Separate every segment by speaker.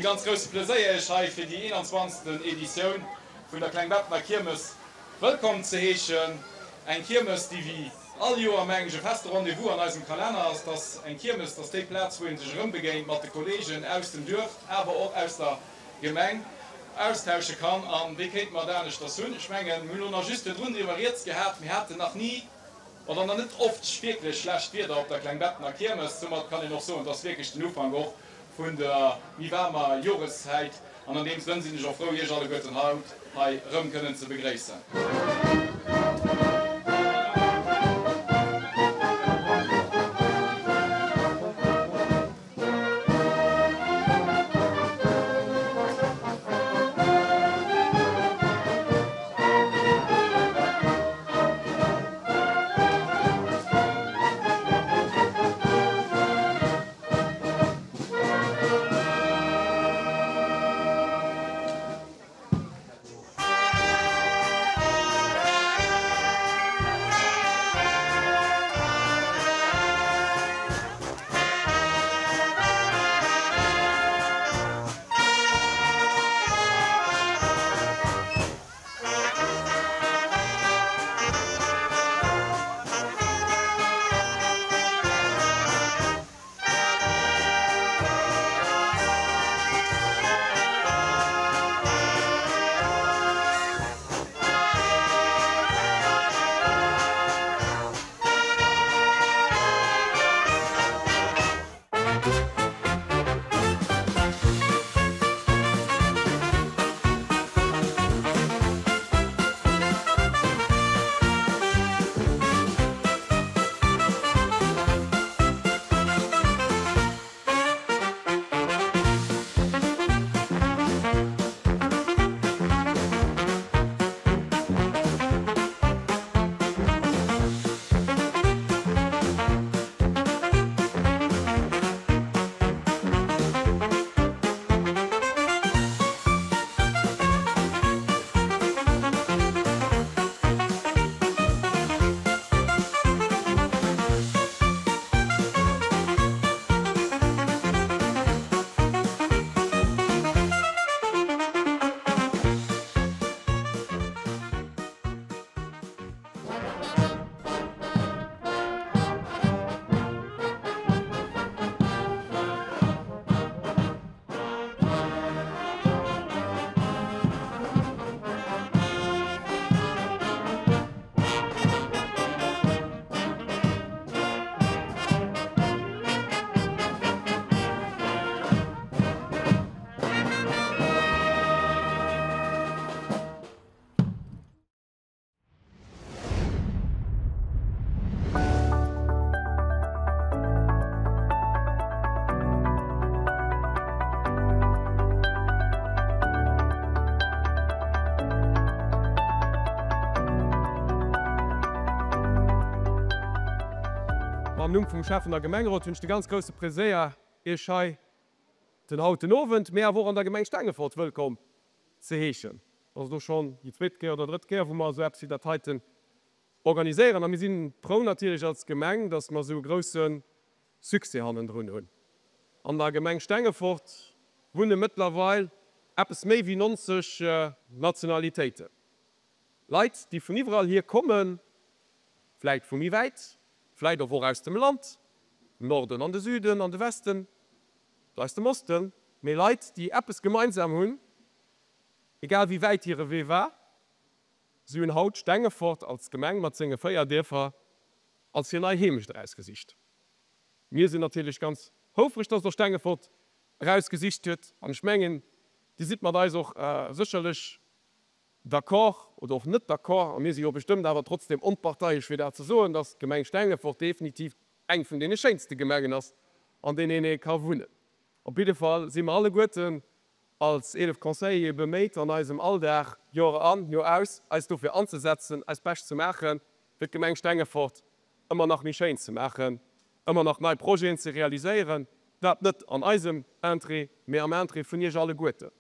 Speaker 1: ganz grousse Pleséier Iech hei fir déi 21. Editioun vun der Klengbettener Kiermes wëllkomm ze heeschen. Eng Kiermes, déi wéi all Joer, mengen ech, e feste Rendez-vous an eisem Kalenner ass. 't ass eng Kiermes, 't ass déi Plaz, wou ee sech erëmbegéint mat de Kollegen aus dem Duerf, awer och aus der Gemeng austausche kann. An wéi kéinte mer et aneschters hunn? Ech mengen, mir hunn elo nach just virdrun driwwer rieds gehat, mir haten nach ni, oder nach net oft, wierklech schlecht Wieder op der Klengbettener Kiermes. Soumat kann een och soen, 't ass wierklech den Ufank och vun der méi waarmer Joreszäit an an deem Sënn sinn ech och frou Iech alleguerten haut hei erëm kënnen ze begréissen.
Speaker 2: Am Numm vum Schäffen a Gemengerot hunn ech de ganz grousse Pleséier, Iech hei den haut den Owend, mee awer och an der Gemeng Stengefort wëllkomm ze heeschen. Dat ass elo schonn déi zweet Kéier oder drëtt Kéier, wou mer esou eppes wéi dat heiten organiséieren. A mir si frou natierlech als Gemeng, dass mer esou e grousse Succès hannendrun hunn. An der Gemeng Stengefort wunne mëttlerweil eppes méi wéi 90 Nationalitéiten. Leit, déi vun iwwerall hier kommen, vläit vu méi wäit, vläit och och aus dem Land, Norden an de Süden an de Westen oder aus dem Osten, mee Leit, déi eppes gemeinsam hunn, egal wéi wäit hire Wee war, si hunn haut Stengefort als Gemeng mat senge 4 Dierfer als hir nei Heemecht erausgesicht. Mir sinn natierlech ganz houfreg, dass Der Stengefort erausgesicht huet an ech mengen, Dir sidd mat eis och sécherlech d'accord oder och net d'accord, a mir si jo bestëmmt awer trotzdem onparteiesch fir dat ze soen, dass d'Gemeng Stengefort definitiv eng vun deene schéinste Gemengen ass, an deenen ee ka wunnen. Op jidde Fall si mer alleguerten als 11 Conseillere beméit, an eisem Alldag, Joer an, Joer aus, eis dofir anzesetzen, eist Bescht ze maachen, fir d'Gemeng Stengefort ëmmer nach méi schéin ze maachen, ëmmer nach nei Projeten ze realiséieren, dat net an eisem Interêt, mee am Interêt vun Iech alleguerten.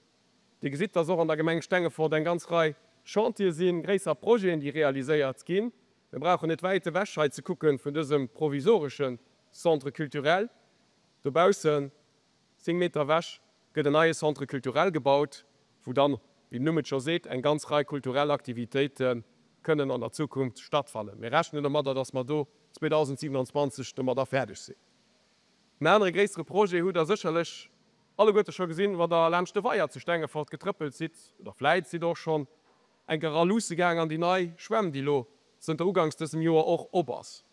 Speaker 2: Dir gesitt, dass och an der Gemeng Stengefort eng ganz Rei Chantiere sinn, gréisser Projeten, déi realiséiert ginn. Mir brauchen net wäit ewech hei ze kucken vun dësem provisoresche Centre culturel. Dobaussen, 10 Meter ewech. gëtt en neie Centre culturel gebaut, wou dann, wéi den Numm et scho seet, eng ganz Rei kulturell Aktivitéite kënnen an der Zukunft stattfannen. Mir rechnen domadder, dass mer do 2027 domadder fäerdeg sinn. En anere gréissere Projet hutt Der sécherlech alleguerte scho gesinn, wann Der laanscht de Weier zu Stengefort getrëppelt sidd, oder vläit sidd Der och schonn eng Kéier era luusse gaang an déi nei Schwämm, déi elo zënter uganks dësem Joer och op ass.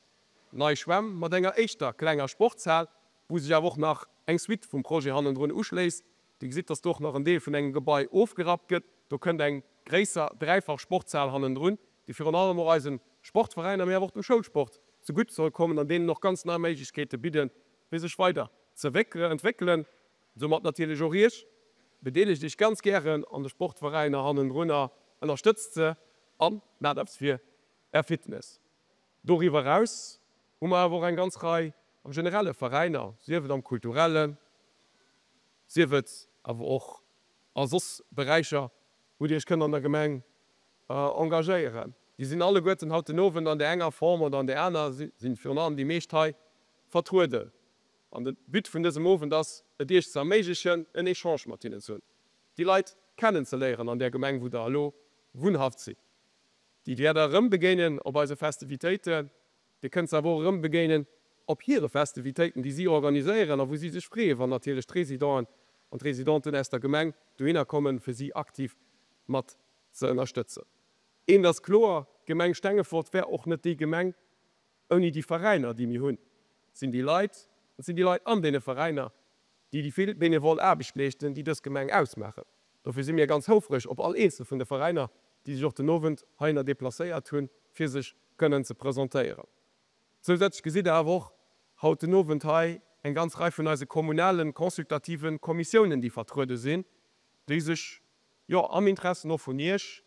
Speaker 2: Nei Schwämm mat enger éischter klenger Sportshal, wou sech awer och nach eng Suite vum Projet hannendrun uschléisst. Dir gesitt, dass do och nach en Deel vun engem Gebai ofgerappt gëtt. Do kënnt eng gréisser dräifach Sportshal hannendrun, déi virun allem och eise Sportveräiner, mee awer och dem Schoulsport zegutt soll kommen an deenen och ganz nei Méiglechkeete bidden, fir sech weider ze entwéckelen. Soumat natierlech och Iech. Bedeelegt Iech ganz gären an de Sportveräiner hannendrunner, ënnerstëtzt se a maacht eppes fir Är Fitness. Doriwwer eraus hu mer awer och eng ganz Rei am generelle Veräiner, sief et am Kulturellen, sief et awer och a soss Beräicher, wou Dir Iech kënnt an der Gemeng engagéieren. Déi sinn alleguerten haut den Owend an där enger Form oder an där aner, sinn virun allem déi meescht hei vertrueden. An de But vun dësem Owend ass et, Iech ze erméiglechen, en Echange mat hinnen ze hunn, déi Leit kennenzeléieren an där Gemeng, wou Der elo wunnhaft sidd. Déi wäert Der erëm begéinen op eise Festivitéiten. Dir kënnt se awer och erëm begéinen op hire Festivitéiten, déi si organiséieren a wou si sech freeën, wann natierlech d'Résidenten an d'Résidenten aus der Gemeng dohinner kommen, fir si aktiv mat ze ënnerstëtzen. Eent ass kloer, D'Gemeng Stengefort wär och net déi Gemeng ouni déi Veräiner, déi mir hunn. Et sinn déi Leit, et sinn déi Leit an deene Veräiner, déi déi vill benevol Aarbecht leeschten, déi dës Gemeng ausmaachen. Dofir si mir ganz houfreg op all eenzel vun de Veräiner, déi sech och den Owend heihinner deplacéiert hunn, fir sech kënnen ze presentéieren. Zousätzlech gesitt Der awer och haut den Owend hei eng ganz Rei vun eise kommunale consultative Kommissiounen, déi vertruede sinn, déi sech, jo, am Interessen och vun Iech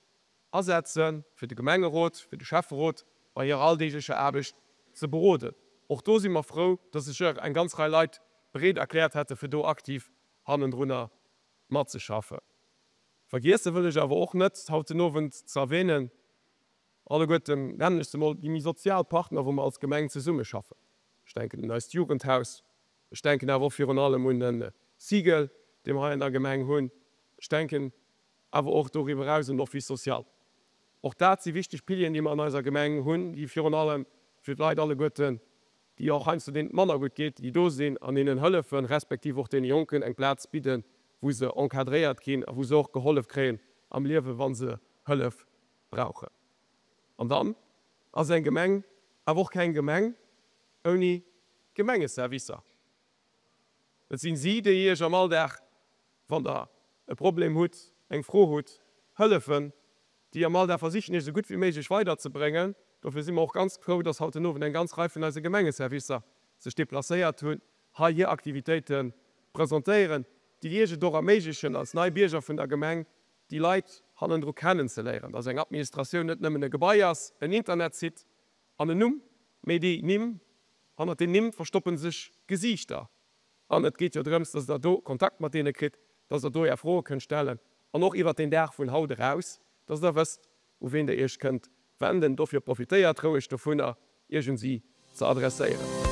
Speaker 2: asetzen, fir de Gemengerot, fir de Schäfferot bei hirer alldeeglecher Aarbecht ze beroden. Och do si mer frou, dass sech eng ganz Rei Leit bereet erkläert hätte fir do aktiv hannendrunner matzeschaffen. Vergiesse wëll ech awer och net, haut den Owend ze erwähnen, alleguerten, nennen ech se emol, déi méi sozial Partner, wou mer als Gemeng zesummeschaffen. Ech denken un eist Jugendhaus, ech denken awer och virun allem un de Sigel, dee mer hei an der Gemeng hunn, ech denken awer och doriwwer eraus un den Office social. Och dat si wichteg Pilieren, déi mer an eiser Gemeng hunn, déi virun allem fir d'Leit alleguerten, déi och heiansdo deenen et manner gutt geet, déi do sinn an hinnen hëllefen, respektiv och deene Jonken eng Plaz bidden, wou se encadréiert ginn a wou se och gehollef kréien am Liewen, wa se Hëllef brauchen. An dann ass eng Gemeng awer och keng Gemeng ouni Gemengeservicer. Et sinn si, déi Iech am Alldag, wann Der e Problem hutt, eng Fro hutt, hëllefen, déi am Alldag versichen, Iech esou gutt wéi méiglech weiderzebréngen. Dofir si mer och ganz frou, dass haut den Owend eng ganz Rei vun eise Gemengeservicer sech deplacéiert hunn, hei hir Aktivitéite presentéieren, déi Iech et och erméiglechen, als nei Bierger vun der Gemeng déi Leit hannendru kennenzeléieren, dass eng Administratioun net nëmmen e Gebai ass, en Internetsite an en Numm, mee déi Nimm, hannert den Nimm verstoppe sech Gesiichter. An et geet jo drëms, dass Der do Kontakt mat deene kritt, dass Der do Är Froe kënnt stellen an och iwwert deen Dag vun haut eraus, dass Der wësst, u ween Der Iech kënnt wenden. Dofir profitéiert roueg dovunner, Iech un si ze adresséieren.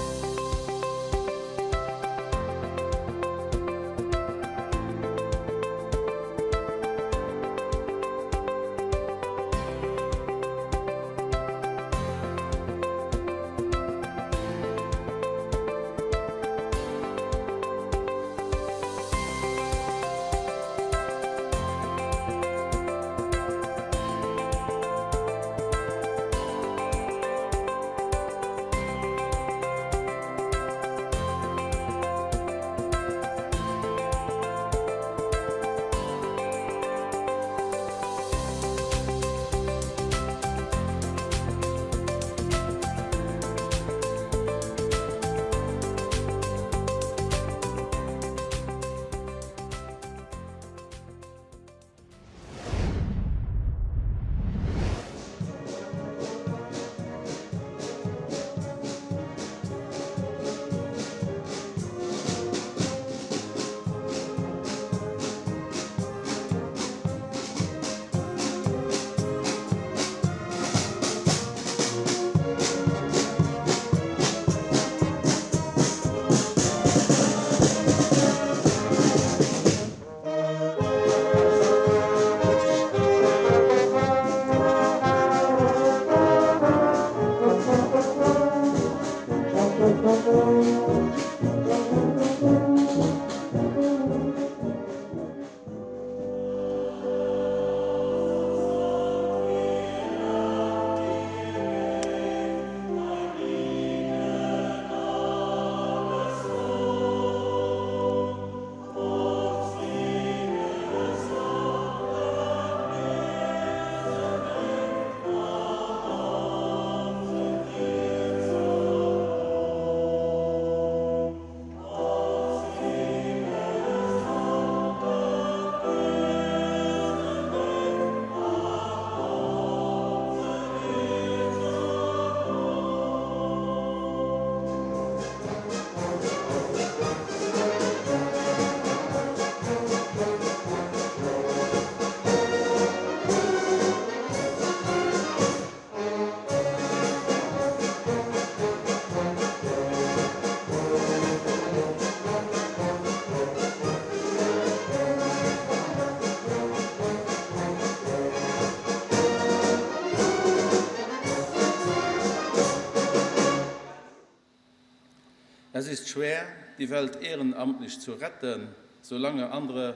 Speaker 3: schwer, die Welt ehrenamtlich zu retten, solange andere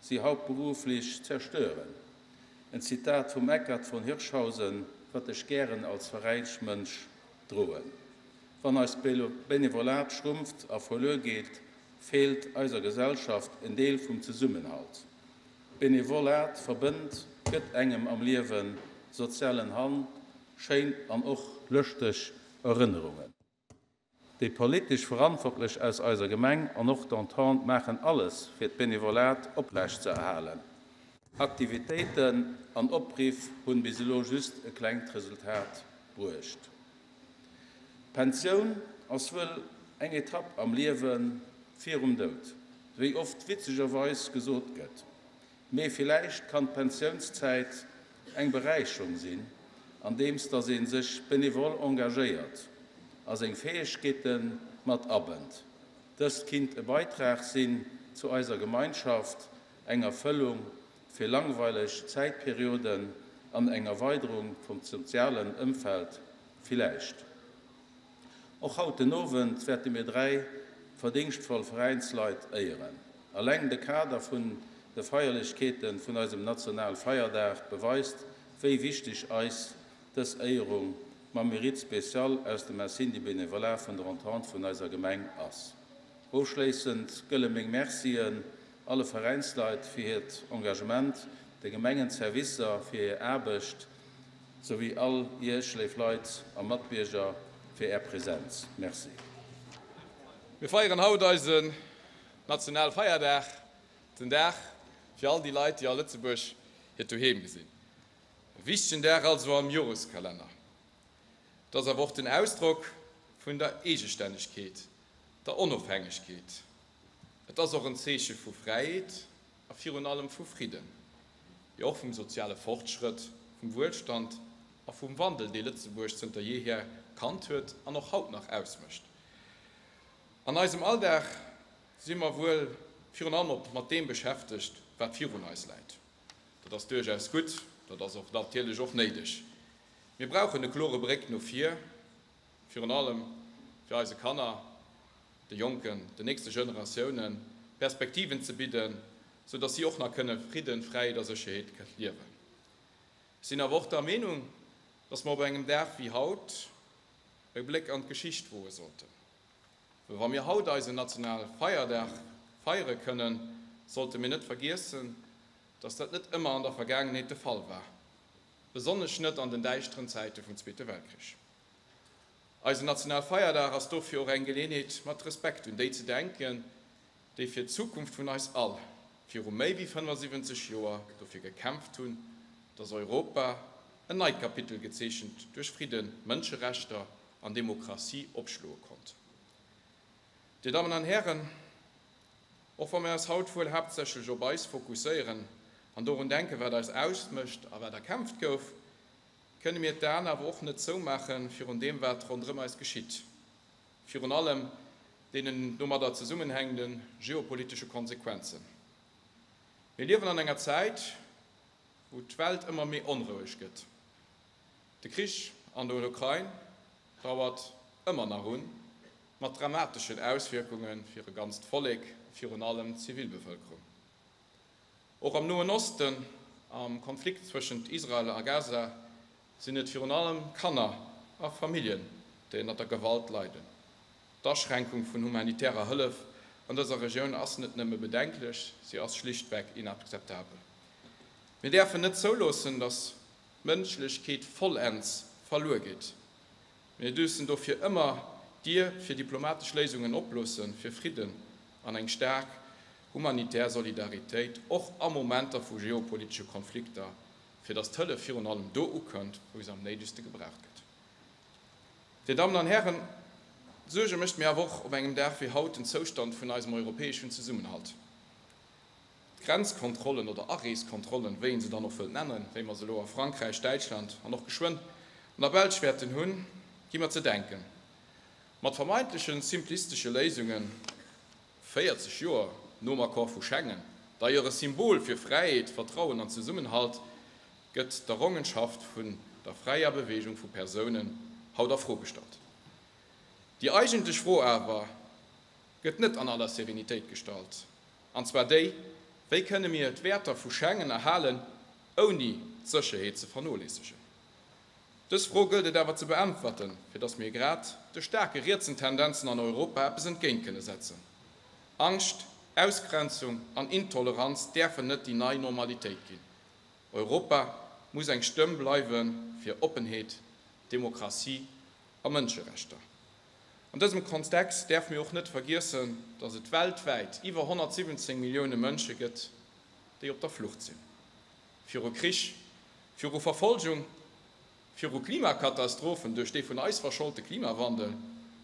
Speaker 3: sie hauptberuflich zerstören. En Zitat vum Eckart von Hirschhausen, wat ech gären als Veräinsmënsch droen. Wann eist Benevolat schrumpft a verluer geet, feelt eiser Gesellschaft en Deel vum Zesummenhalt. D'Benevolat verbënnt, gëtt engem am Liewen sozialen Halt, schéin an och lëschteg Erënnerungen. Déi politesch Verantwortlech aus eiser Gemeng an och d'Entente maachen alles, fir d'Benevolat oprecht ze erhalen. Aktivitéiten an Opriff hunn bis elo just e klengt Resultat bruecht. D'Pensioun ass wuel eng Etapp am Liewe virum Doud, wéi oft witzegerweis gesot gëtt. Mee villäicht kann d'Pensiounszäit eng Beräicherung sinn, andeems dass ee sech benevol engagéiert a seng Fäegkeete mat abënnt. Dëst kinnt e Beitrag sinn zu eiser Gemeinschaft, eng Erfëllung fir langweileg Zäitperioden an eng Erweiderung vum sozialen Ëmfeld villäicht. Och haut den Owend wäerte mir 3 verdéngschtvoll Veräinsleit éieren. Alleng de Kader vun de Feierlechkeete vun eisem Nationalfeierdag beweist, wéi wichteg eis dës Éierung mam Mérite spécial aus dem Insigne du Bénévolat vun der Entente vun eiser Gemeng ass. Ofschléissend gëlle meng Mercien alle Veräinsleit fir hiert Engagement, de Gemengenservicer fir hir Aarbecht, souwéi all Iech, léif Leit a Matbierger, fir Är Präsenz. Merci.
Speaker 1: Mir feieren haut eisen Nationalfeierdag, den Dag fir all déi Leit, déi a Lëtzebuerg hiert Doheem gesinn. E wichtegen Dag also am Joreskalenner. Et ass awer och den Ausdrock vun der Eegestännegkeet, der Onofhängegkeet. Et ass och en Zeeche vu Fräiheet a virun allem vu Fridden, jo och vum soziale Fortschrëtt, vum Wuelstand a vum Wandel, dee Lëtzebuerg zënter jeehier kannt huet an och haut nach ausmécht. An eisem Alldag si mer wuel virun allem op mat deem beschäftegt, wat virun eis läit. Dat ass duerchaus gutt, dat ass och natierlech och néideg. Mir brauchen e klore Bréck no vir, virun allem fir eise Kanner, de Jonken, den nächste Generatiounen Perspektiven ze bidden, sou datt si och nach kënne Fridden, Fräiheet a Sécherheet liewen. Ech sinn awer och der Meenung, datt mer op engem Dag wéi haut e Bléck an d'Geschicht woe sollten. Well wa mir haut eisen Nationalfeierdag feiere kënnen, sollte mir net vergiessen, datt dat net ëmmer an der Vergaangenheet de Fall war, besonnesch net an den däischteren Zäite vum Zweete Weltkrich. Eisen Nationalfeierdag ass dofir och eng Geleeënheet, mat Respekt un déi ze denken, déi fir d'Zukunft vun eis all viru méi wéi 75 Joer dofir gekämpft hunn, dass Europa en neit Kapitel gezeechent duerch Fridden, Mënscherechter an Demokratie opschloe konnt. Dir Dammen an Hären, och wa mir eis haut wuel haaptsächlech op eis fokusséieren an dorun denken, wat eis ausmécht a wat erkämpft gouf, kënne mir d'Aen awer och net zoumaache virun deem, wat ronderëm eis geschitt, virun allem deenen domadder zesummenhängende geopolitesche Konsequenzen. Mir liewen an enger Zäit, wou d'Welt ëmmer méi onroueg gëtt. De Krich an der Ukrain dauert ëmmer nach un, mat dramateschen Auswierkunge fir e ganzt Vollek, virun allem d'Zivilbevëlkerung. Och am Noen Osten, am Konflikt zwëschent Israel a Gaza, sinn et virun allem Kanner a Familljen, déi ënner der Gewalt leiden. D'Aschränkung vun humanitärer Hëllef an dëser Regioun ass net nëmme bedenklech, si ass schlichtweg inakzeptabel. Mir däerfen net zouloossen, datt d'Mënschlechkeet vollends verluer geet. Mir düssen dofir ëmmer d'Dier fir diplomatesch Léisungen oploossen, fir Fridden an eng staark humanitär Solidaritéit, och a Momenter vu geopolitesche Konflikter, fir datt d'Hëllef virun allem do ukënnt, wou se am néidegste gebraucht gëtt. Dir Dammen an Hären, Suerge mécht mir awer och op engem Dag wéi haut den Zoustand vun eisem europäeschen Zesummenhalt. D'Grenzkontrollen oder Areeskontrollen, wéi ee se dann och wëllt nennen, wéi mer se elo a Frankräich, Däitschland an och geschwënn an der Belsch wäerten hunn, gi mer ze denken. Mat vermeintleche simplistesche Léisungen, 40 Joer nom Accord vu Schengen, d'ailleurs e Symbol fir Fräiheet, Vertrauen an Zesummenhalt, gëtt d'Errongenschaft vun der fräier Beweegung vu Persounen haut a Fro gestallt. Déi eigentlech Fro awer. gëtt net an aller Serenitéit gestallt, an zwar déi, Wéi kënne mir d'Wäerter vu Schengen erhalen, ouni d'Sécherheet ze vernoléissegen? Dës Fro gëllt et awer ze beäntwerten, fir datt mir grad de staarke rietsen Tendenzen an Europa eppes entgéint kënne setzen. Angscht, Ausgrenzung an Intoleranz däerfen net déi nei Normalitéit ginn. Europa muss eng Stëmm bleiwe fir Oppenheet, Demokratie a Mënscherechter. An dësem Kontext däerfe mir och net vergiessen, datt et weltwäit iwwer 117 Millioune Mënsche gëtt, déi op der Flucht sinn. Viru Krich, viru Verfolgung, viru Klimakatastrophen duerch dee vun eis verscholte Klimawandel,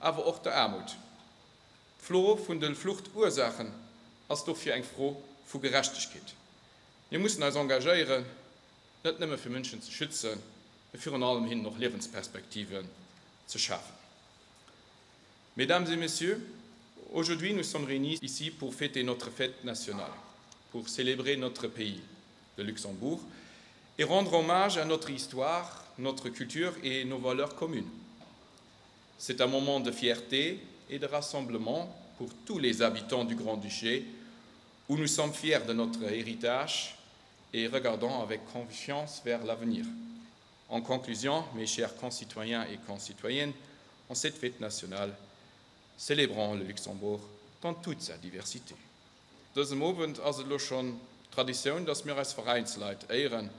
Speaker 1: awer och der Aarmut. D'Fro vun de Fluchtursaachen ass dofir eng Fro vu Gerechtegkeet. Mir mussen eis engagéieren, net nëmme fir Mënschen ze schützen, mee virun allem hinnen och Liewensperspektiven ze schafen. Mesdames et Messieurs, aujourd'hui nous sommes réunis ici pour fêter notre fête nationale, pour célébrer notre pays, le Luxembourg, et rendre hommage à notre histoire, notre culture et nos valeurs communes. C'est un moment de fierté et de rassemblement pour tous les habitants du Grand-Duché, où nous sommes fiers de notre héritage et regardons avec confiance vers l'avenir. En conclusion, mes chers concitoyens et concitoyennes, en cette fête nationale, célébrons le Luxembourg dans toute sa diversité. Dësem Owend ass et elo schonn Traditioun, dass mir eis Veräinsleit éieren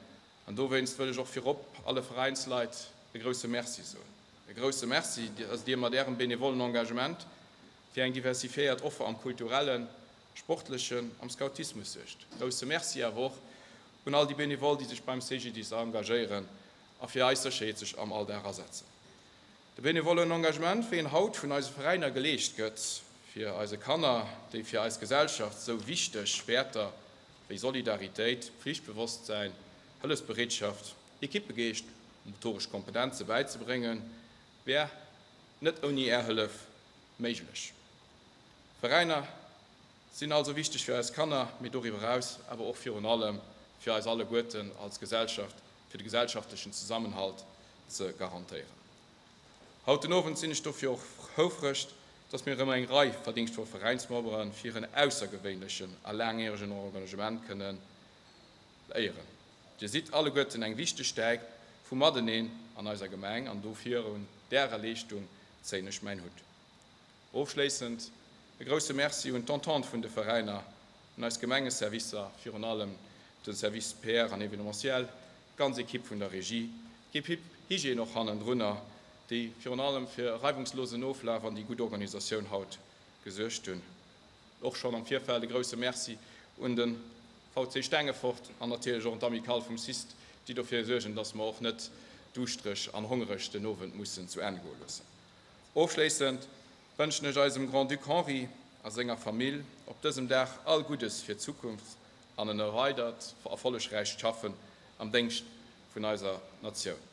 Speaker 1: an dowéinst wëll ech och virop alle Veräinsleit e grousse Merci soen. E grousse Merci, dass Dir mat Ärem benevollen Engagement fir eng diversifiéiert Offer am kulturellen, sportlechen, am Scoutismus suergt. Grousse Merci awer och un all déi Benevol, déi sech beim CGDIS engagéieren a fir eis Sécherheet sech am Alldag asetzen. De benevollen Engagement, wéi en haut vun eise Veräiner geleescht gëtt, fir eise Kanner déi fir eis Gesellschaft sou wichteg Wäerter wéi Solidaritéit, Pflichtbewosstsäin, Hëllefsbereetschaft, Equippegeescht, motoresch Kompetenze bäizebréngen, wär net ouni Är Hëllef méiglech. Veräiner sinn also wichteg fir eis Kanner, mee doriwwer eraus awer och virun allem fir eis alleguerten als Gesellschaft, fir de gesellschaftlechen Zesammenhalt ze garantéieren. Haut den Owend sinn ech dofir och houfreg, dass mir erëm eng Rei verdéngschtvoll Veräinsmembere fir hiren aussergewéinlechen a laangjäregen Engagement kënnen éieren. Dir sidd alleguerten eng wichteg Stäip vum Mateneen an eiser Gemeng an dofir un därer Leeschtung zéien ech mäin Hutt. Ofschléissend e grousse Merci un d'Entente vun de Veräiner, un eis Gemengeservicer, virun allem de Service PR an Événementiel, d'ganz Equipe vun der Regie, d'Equipe Hygiène och hannendrunner, déi virun allem fir e reiwungslosen Oflaf an déi gutt Organisatioun haut gesuergt hunn. Och schonn am Virfeld e grousse Merci un de VC Stengefort an natierlech och un d'Amicale vum CIST, déi dofir suergen, dass mer och net duuschtereg an hongereg den Owend mussen zu Enn goe loossen. Ofschléissend wënschen ech eisem Grand-Duc Henri a senger Famill op dësem Dag all Guddes fir d'Zukunft an en weidert erfollegräicht Schaffen am Déngscht vun eiser Natioun.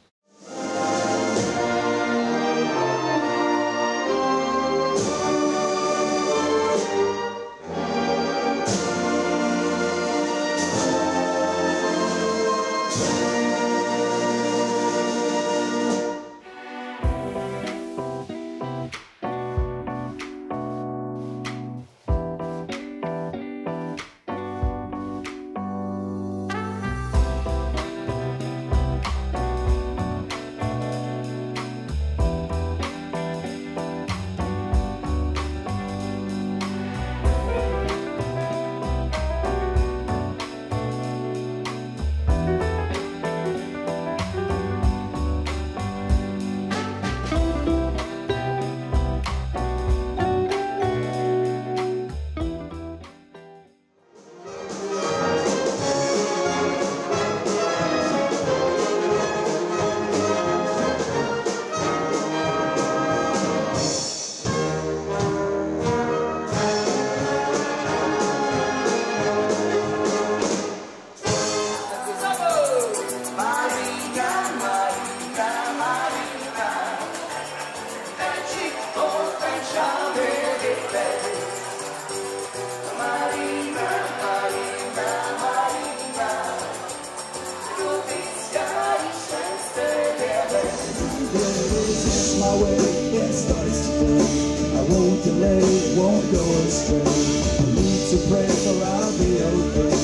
Speaker 4: delay, won't go astray. I need to pray for I'll be okay.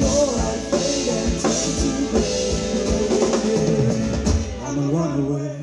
Speaker 4: Before I fade and turn to grey. I'm a runaway.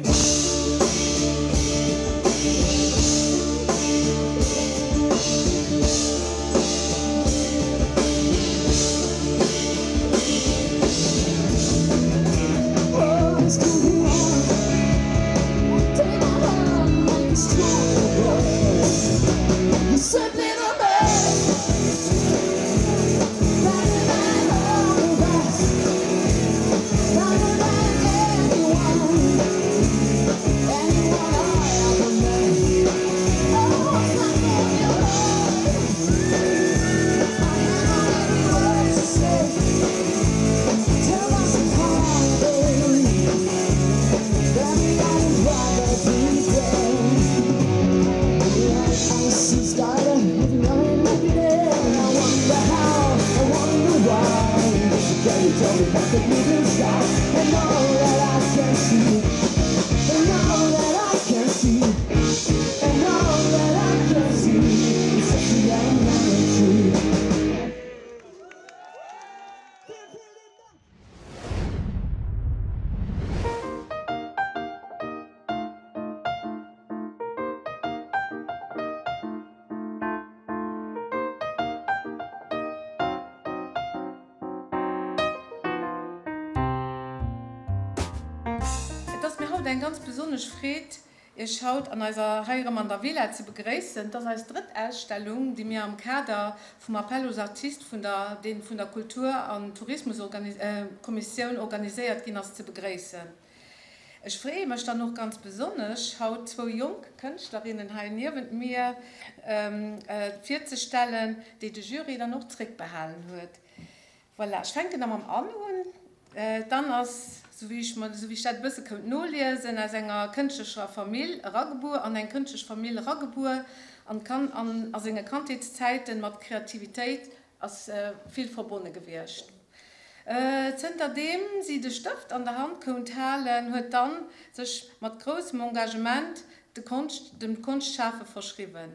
Speaker 5: Et ass mir haut eng ganz besonnesch Freed, Iech haut an eiser hei erëm an der Villa ze begréissen. Et ass eis drëtt Ausstellung, déi mir am Kader vum Appel aux artistes vun der, deen vun der Kultur an Tourismuskommissioun organiséiert ginn ass, ze begréissen. Ech freeë mech dann och ganz besonnesch, haut zwou jonk Kënschtlerinnen hei niewent mir virzestellen, déi de Jury dann och zréckbehalen huet. Voilà, ech fänken da mam Anne un. D'Anne ass, sou wéi ech mer, sou wéi ech dat e bësse kount noliesen, aus enger kënschtlecher Famill eragebuer, an eng kënschtlech Famill eragebuer an kann an a senge Kandheetszäiten mat Kreativitéit ass vill verbonne gewiescht. Zënter deem si de Stëft an der Hand kount halen, huet d'Anne sech mat groussem Engagement de Konscht, dem Konschtschafe verschriwwen.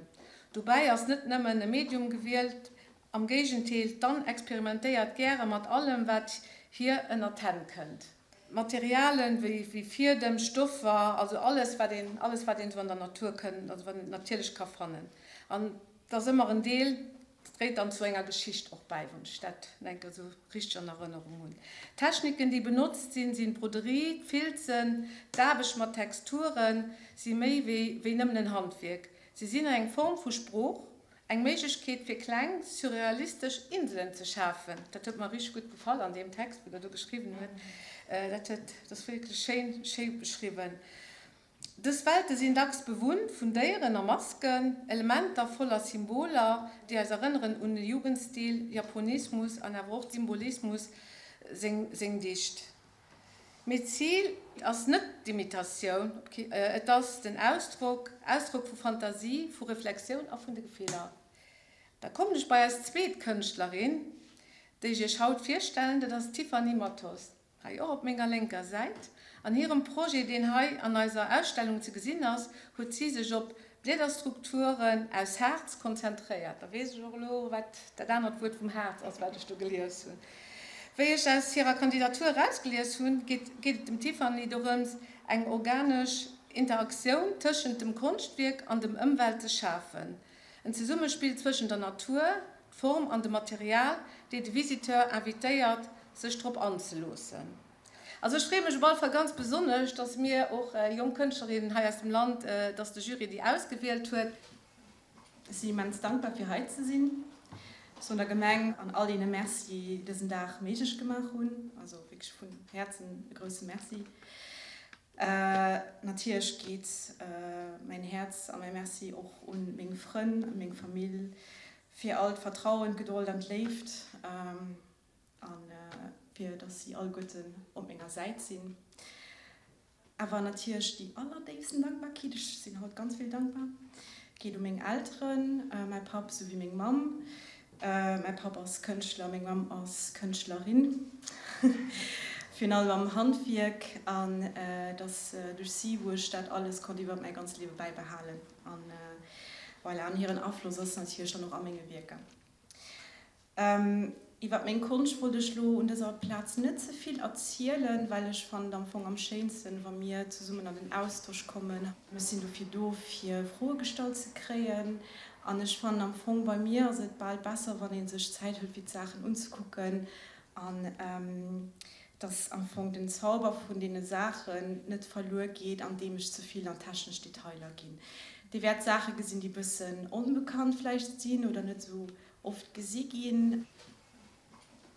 Speaker 5: Dobäi ass net nëmmen e Medium gewielt, Am Géigenteil, d'Anne experimentéiert gäre mat allem, wat hir ënner d'Hänn kënnt. Materialen wéi Fiedem, Stoffer, also alles, wat een, alles wat een esou an der Natur kënnt, also wat een natierlech ka fannen. An et ass ëmmer en Deel, dat dréit dann zu enger Geschicht och bäi, wann ech dat enk esou richteg an Erënnerung hunn. D'Techniken, déi benotzt sinn, sinn d'Broderie, d'Filzen, d'Aarbecht mat Texturen, si méi wéi wéi nëmmen en Handwierk. Si sinn eng Form vu Sprooch, Eng Méiglechkeet fir kleng surrealistesch Inselen ze schafen. Dat huet mer richteg gutt gefall an deem Text wou der do geschriwwen huet. Dat huet, dat ass wierklech schéin, schéi beschriwwen. Dës Welte sinn dacks bewunnt vun Déieren a Masken, Elementer voller Symboler, déi eis erënneren un de Jugendstil, Japonismus an awer och d'Symbolismus seng seng Dicht. Mee d'Zil ass net d'Imitatioun, et ass den Ausdrock, Ausdrock vu Fantasie, vu Reflexioun a vun de Gefiller. Da kommen ech bei eis zweet Kënschtlerin, déi ech iech haut virstellen, dat ass d'Tiffany Matos, hei och op menger lénker Säit. An hirem Projet, deen hei an eiser Ausstellung ze gesinn ass, huet si sech op Bliederstrukturen aus Haarz konzentréiert. Da weess ech och elo, wat dat anert Wuert vum Haarz ass, wat ech do gelies hunn. Wéi ech aus hirer Kandidatur erausgelies hunn, geet et dem Tiffany dorëms, eng organesch Interaktioun tëschent dem Konschtwierk an dem Ëmwelt ze schafen. En Zesummespill zwëschen der Natur, d'Form an dem Material, déi de Visiteur invitéiert, sech drop anzeloossen. Also ech freeë mech op alle Fall ganz besonnesch, dass mir och jonk Kënschtlerinnen hei aus dem Land, dass de Jury déi ausgewielt huet.
Speaker 6: Ech sinn immens dankbar fir hei ze sinn. Ech soen der Gemeng an all deene Merci, déi dësen Dag méiglech gemaach hunn. Also wierklech vun Häerzen e grousse Merci. Natierlech geet mäin Häerz a mäi Merci och un meng Frënn a meng Famill fir all d'Vertrauen, d'Gedold an d'Léift. A fir dass si alleguerten op menger Säit sinn. Awer natierlech déi allerdéifsten Dankbarkeet, ech sinn haut ganz vill dankbar, geet u meng Elteren, mäi Papp souwéi meng Mamm. Mäi Papp ass Kënschtler, meng Mamm ass Kënschtlerin, virun allem am Handwierk. An et ass duerch si, wou ech dat alles konnt iwwer mäi ganzt Liewe bäibehalen. Voilà, an hiren Afloss ass natierlech dann och a menge Wierker. Iwwert meng Konscht wollt ech lo un dëser Plaz net ze vill erzielen, well ech fannen et am Fong am schéinsten, wa mir zesummen an den Austosch kommen. Ech sinn dofir do, fir Froe gestallt ze kréien an ech fannen am Fong, bei mir ass et bal besser, wann ee sech Zäit huet, fir d'Saachen unzekucken an dass am Fong den Zauber vun deene Saachen net verluer geet, andeem ech ze vill an technesch Detailer ginn. Dir wäert Saache gesinn, déi bëssen onbekannt vläicht sinn oder net esou Oft gesi ginn.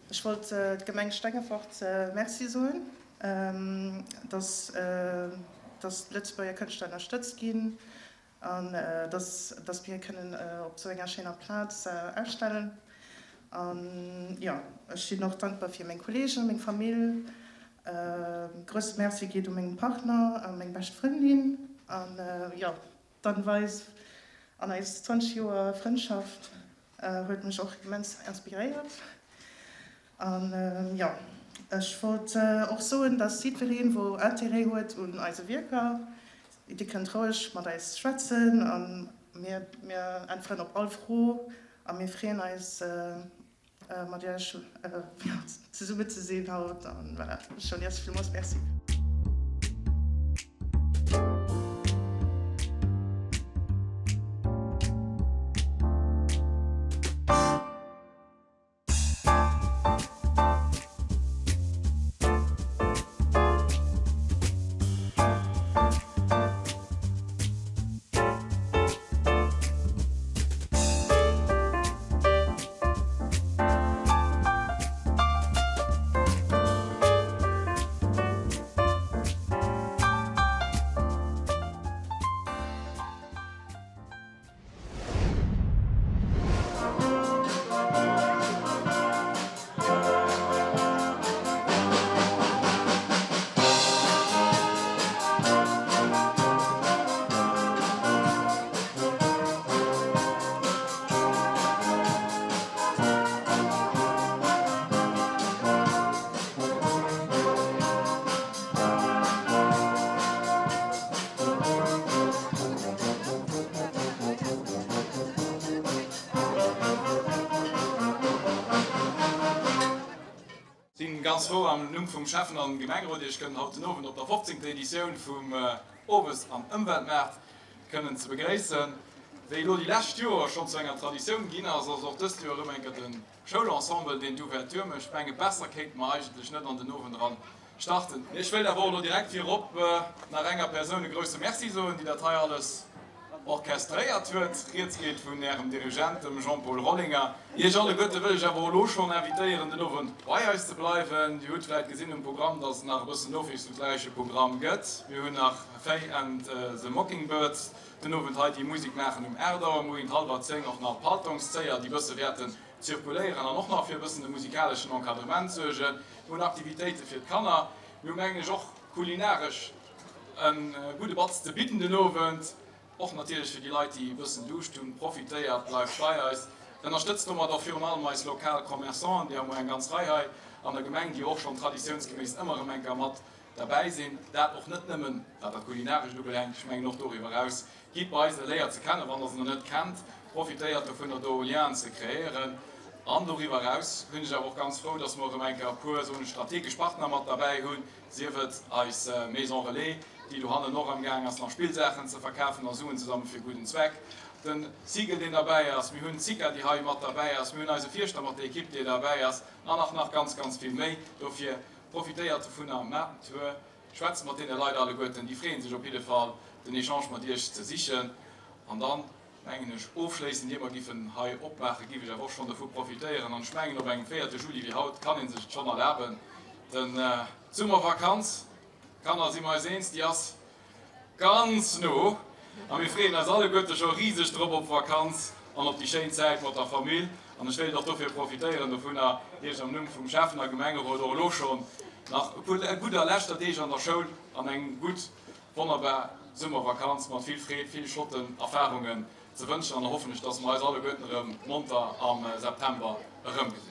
Speaker 7: Ech wollt d'Gemeng Stengefort Merci soen, dass dass d'Lëtzebuerger Kënschtler ënnerstëtzt ginn an dass dass mir kënnen op esou enger schéiner Plaz ausstellen. An jo, ech sinn och dankbar fir meng Kolleegen, meng Famill. Grousse Merci geet u mengem Partner a meng bescht Frëndin. An jo, D'Art an eis 20 Joer Frëndschaft huet mech och immens inspiréiert. An jo, ech wollt och soen, dass jiddwereen, wou Intérêt huet un eise Wierker, dir kënnt roueg mat eis schwätzen a mir äntweren op all Fro a mir freeën eis mat iech zesummen ze sinn haut an voilà, ech soen iech villmools Merci.
Speaker 1: Sinn ganz frou am Numm vum Schäffen an Gemengerot Iech kënnen haut den Owend op der 15. Editioun vum Owes an Ëmweltmaart kënnen ze begréissen. Wéi elo déi lescht Joer schonn zu enger Traditioun ginn ass, ass och dëst Joer erëm eng Kéier de Schoulensemble deen d'Ouverture mécht. Ech menge besser kéinte mer eigentlech net an den Owend eran starten. Ech wéilt awer och elo direkt virop nach enger Persoun e grousse Merci soen, déi dat hei alles orchestréiert huet. Rieds geet vun Ärem Dirigent, dem Jean-Paul Rollinger. Iech alleguerte wëll ech awer och elo schonn invitéieren, den Owend bei eis ze bleiwen. Dir hutt vläicht gesinn um Programm, dass et nach e bëssen ofwiesslungsräiche Programm gëtt. Mir hunn nach Faye and the Mockingbirds den Owend hei, déi Musek maachen um 8 Auer, moien hallwer 10 och nach d'Paltongszéier, déi bësse wäerten zirkuléieren an och nach fir e bëssen de musikaleschen Encadrement suergen. Mir hunn Aktivitéite fir d'Kanner. Mir hu mengen ech och kulinaresch e gudde Batz ze bidden den Owend. Och natierlech fir déi Leit, déi e bëssen Duuscht hunn. Profitéiert, bleift bei eis. Ënnerstëtzt domat och virun allem eis lokal Commerçanten, déi hu mer eng ganz Rei hei an der Gemeng, déi och schonn traditiounsgeméiss ëmmer erëm eng Kéier mat derbäi sinn. Dat och net nëmmen wat dat Kulinarescht ubelaangt, ech mengen och doriwwer eraus. Gitt bei se, léiert se kennen, wann der se nach net kennt. Profitéiert dovunner, do Lienen ze kreéieren. An doriwwer eraus hunn ech awer och ganz frou, dass mer erëm eng Kéier e puer, soen ech, strategesch Partner mat derbäi hunn, sief et eis Maison Relais, déi dohannen och amgaang ass, nach Spillsaachen ze verkafen a Suen ze sammele fir gudden Zweck, de Sigel, deen derbäi ass, mir hunn d'Sica, déi hei mat derbäi ass, mir hunn eise Fierschter mat der Ekipp, déi derbäi ass, an nach nach ganz, ganz vill méi. Dofir profitéiert dovunner, maacht den Tour. Schwätzt mat deene Leit alleguerten, déi freeën sech op jidde Fall den Echange mat Iech ze sichen. An dann, mengen ech, ofschléissend, ier mer giffen hei opmaachen, giff ech awer och schonn dovu profitéieren, an ech mengen, op engem véierte Juli wéi haut kann ee sech et schonn erlaben, den d'Summervakanz, Kanner, si mer eis eens, déi ass Ganz no! A mir freeën eis alleguerte scho riseg drop op d'Vakanz an op déi schéin Zäit mat der Famill. An ech wéilt och dofir profitéieren dovunner, Iech am Numm vum Schäffen a Gemengerot och elo schonn nach e puer gutt a leschter Deeg an der Schoul an eng gutt, wonnerbar Summervakanz mat vill Freed, vill flotten Erfarungen ze wënschen. An da hoffen ech, dass mer eis alleguerten erëm monter am September erëmgesinn.